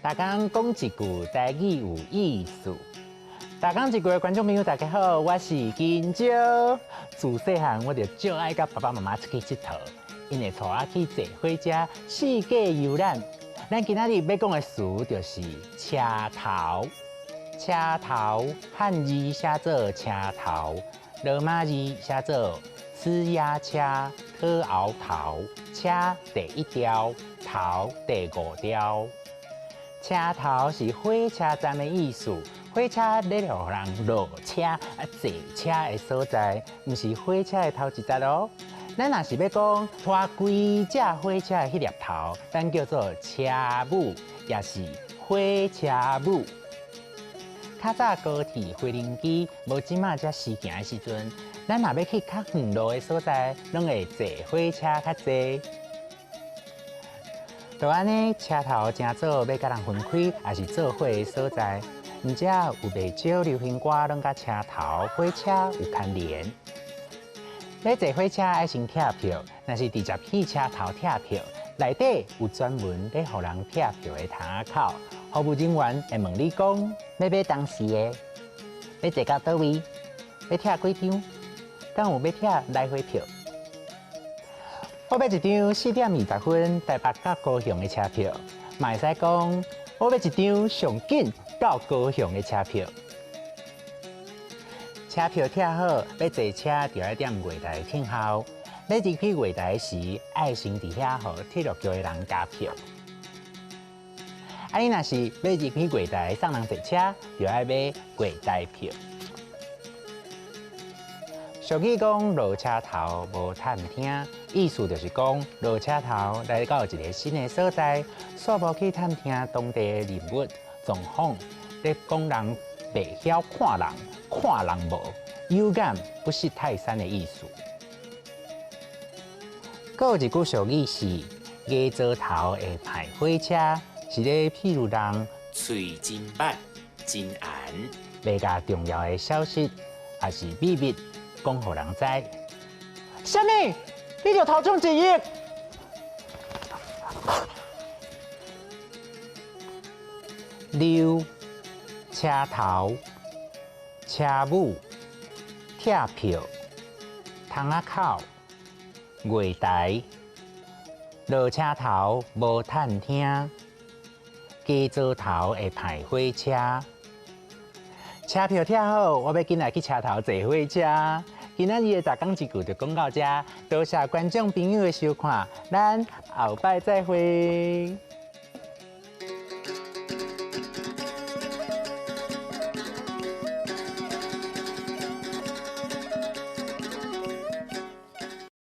逐工講一句台語有意思。逐工一句的觀眾朋友，大家好，我是金蕉。自細漢我就足愛佮爸爸媽媽出去𨑨迌，𪜶會帶我去坐火車四界遊覽。咱今仔日欲講的詞就是車頭。車頭漢字寫做車頭，羅馬字寫做呲牙車特熬頭，車第一條，頭第五條。車頭是火車站的意思，火車咧予人落車啊坐車的所在，毋是火車的頭一節哦。咱若是欲講拖規隻火車的彼粒頭，咱叫做車母，也是火車母。較早高鐵、飛輪機無這馬遮時行的時陣，咱若欲去較遠路的所在，攏會坐火車較濟。就按呢，車頭成做欲佮人分開，抑是做伙的所在。毋遮有袂少流行歌，攏佮車頭、火車有牽連。欲坐火車愛先拆票，若是直接去車頭拆票，內底有專門咧予人拆票的窗仔口，服務人員會問你講：欲買當時的，欲坐到佗位，欲拆幾張，敢有欲拆來回票？我欲一張4點20分台北到高雄的車票，嘛會使講我欲一張上緊到高雄的車票。車票拆好，欲坐車就愛踮月台等候。欲入去月台時，愛先佇遐予鐵路局的人加票。啊，你若是欲入去月台送人坐車，就愛買月台票。俗語講落車頭無探聽，意思就是講落車頭來到一个新的所在，煞無去探聽當地的人物狀況，咧講人袂曉看人，看人無有眼不識泰山的意思。閣有一句俗語是牙槽頭會歹火車，是咧譬喻人喙真捌、真絚，袂共重要的消息抑是秘密講予人知。啥物？你著頭獎一億？溜車頭、車母、拆票、窗仔口、月台、落車頭無探聽、牙槽頭會歹火車。車票拆好，我欲緊來去車頭坐火車。今仔日的逐工一句就講到遮，多謝觀眾朋友的收看，咱後擺再會。